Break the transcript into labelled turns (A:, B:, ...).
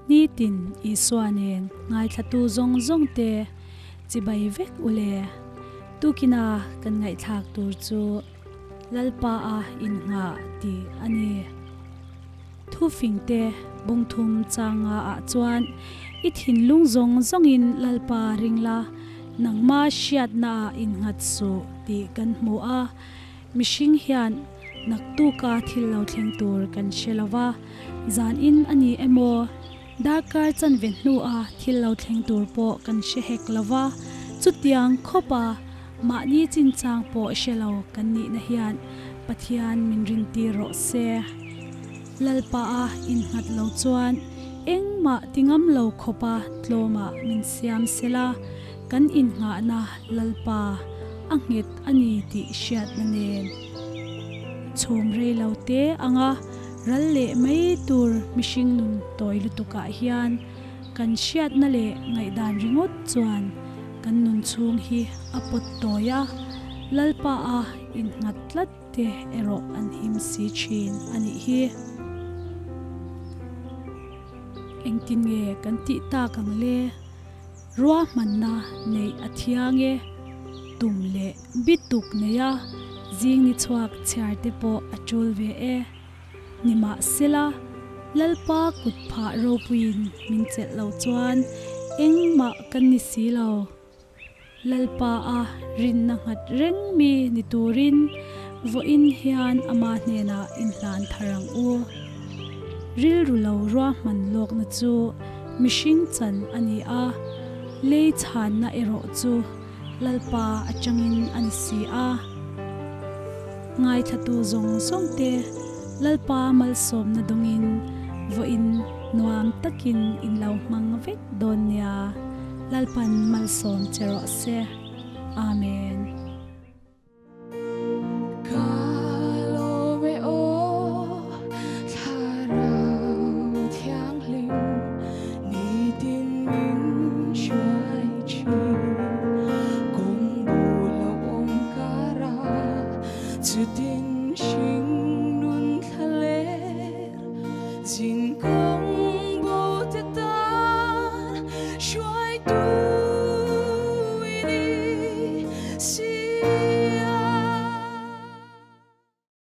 A: Nitin Isua nen ngaithlatu zawng zawng te chibai vek u le. Tukina kan ngaihthlak tur chu Lalpa a innghah tih a ni. Thufing te bungthum changa ah chuan i thinlung zawng zawngin Lalpa ring la, nangma hriatna ah innghat suh tih kan hmu a. Mihring hian naktuka thil lo thleng tur kan hre lo va, zan in a ni emaw, darkar chanve hnua thil lo thleng tur pawh kan hre hek lo va, chutiang khawpa mahni chinchang pawh hre lo kan nihna hian Pathian min rintir rawh se. Lalpa a innghat lo chuan engmah ti ngam lo khawpa tlawmah min siam sela, kan innghahna Lalpa a nghet a ni tih hriatna nen chhum rei lo te anga ral leh mai tur mihring nun tawi lutukah hian kan hriatna leh ngaihdan ringawt chuan kan nun chhung hi a pawt tawi a, Lalpa a innghat tlat te erawh an him si thin a nih hi. Engtin nge kan tih tak ang le? Ruahmanna neih a thiang e. Tum leh bituk neia zing ni chhuak chhiar te pawh a tul ve e. Nimahsela, Lalpa kut phah ropuiin min chelh lo chuan engmah kan ni si lo. Lalpa a rinna nghat reng mi ni turin vawiin hian ama hnenah inhlan thar ang u. Rilru lo ruahman lawkna chu mihring chan a ni a, lei chhanna erawh chu Lalpa atangin a ni si a. Ngaithlatu zawng zawng te Lalpa malsawmna dawngin vawiin nuam takin in lo hmang vek dawn nia. Lalpan malsawm che rawh se. Amen.